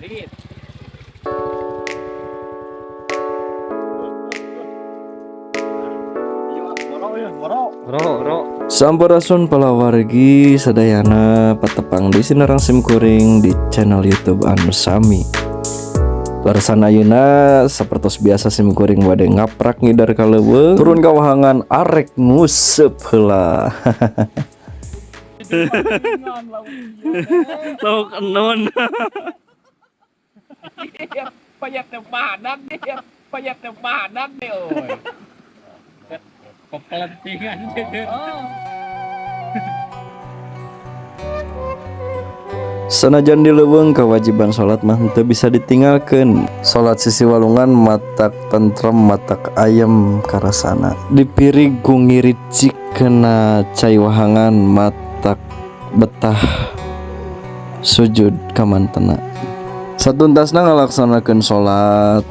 Dikit. Sampurasun palawargi sadayana patepang di sinarang simkuring di channel YouTube anu sami. Leresan ayeuna sapertos biasa simkuring bade ngaprak ngidar ka leuweung turun ka wahangan arek nguseup heula. Lauk enon. Banyak dia, banyak temanan nih, oi. Kepelentingan gitu. Sanajan di leuweung kewajiban salat mah henteu bisa ditinggalkeun. Salat sisi walungan matak tentrem matak ayem karasana. Dipirig ku ngiricik kena cai wahangan matak betah sujud kamantena. Satuntasna ngalaksanakeun salat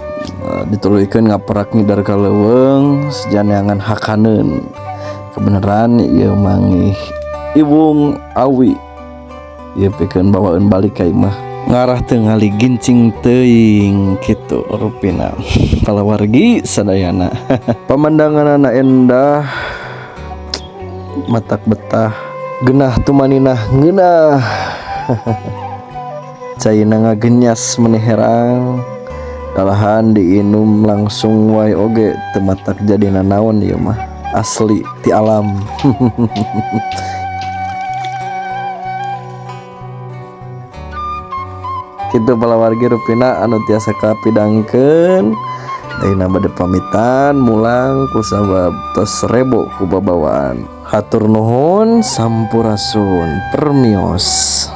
dituluykeun ngaprak ngidar ka leuweung sejaneangan hakaneun. Kebeneran ieu mangih iwung awi. Ieu pikeun bawaeun balik ka imah ngarah teu ngaligincing teuing kitu rupina. Palawargi sadayana. Pemandanganana endah matak betah genah tumaninah ngeunah. Caina ngagenyas meni herang dalahan diinum langsung wae oge teu matak jadi nanaon ieu mah asli ti alam. Kitu palawargi rupina anu tiasa kapidangkeun. Ayeuna bade pamitan mulang kusabab tos rebo ku babawaan. Hatur nuhun sampurasun permios.